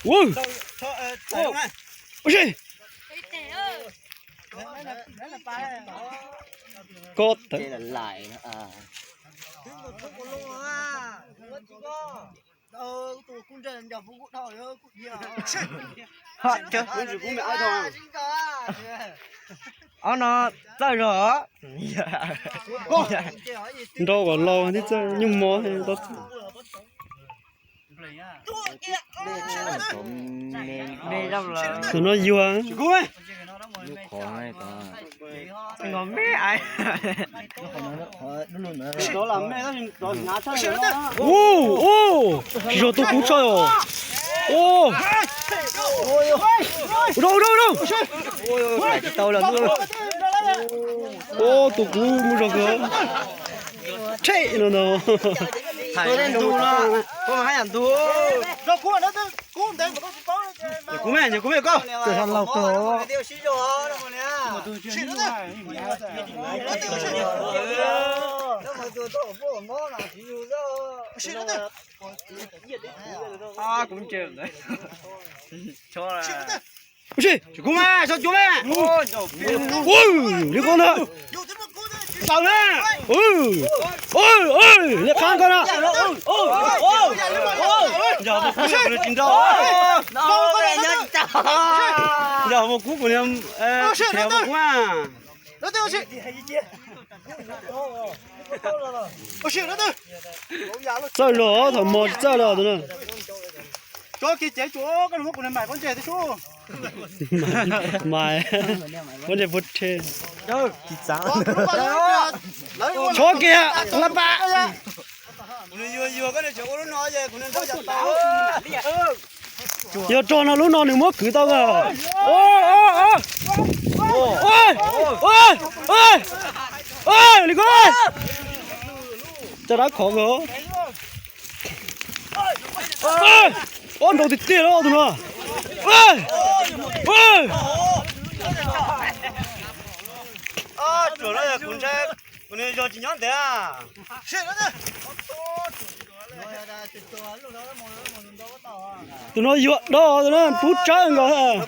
Ua, ua si. Ko tawm. Ob no txawj zog. Nrau kom laus tib txawj nyuj mov tau txawj. Tus no yuag. Ua, ua, tsis zog tus kuv tshaj os. Ua, ua, ua, ua. Ua, tus kuv mus zog kawg. Tsheb no no. Kuv me, kuv me koj. Txawm laus kawg. Kuv ntse. Ua si. Kuv me, so cuv me. Ua, li koj ntag. Tau na. Li qab koj na. Yog mus kuv tsis nrau. Yog mus kuv kuv niag, kuv kuv. Txawj los thaum mos tsis txawj los tus na. Tso kiag cev tsuas koj los muab kuv niag mais pob ntseg tib sub. Mais pob ntseg puab rhe. Tso kiag laj pab. Yog rog no lub no nws muab kwv tau kawg. Li ko. Caj dab khov kawg. Ob nrau tiag tiag lawm tus no. Kuv niag zog tsis nyob ntev. Tus no yuav do tus no pub tsawb nkaus.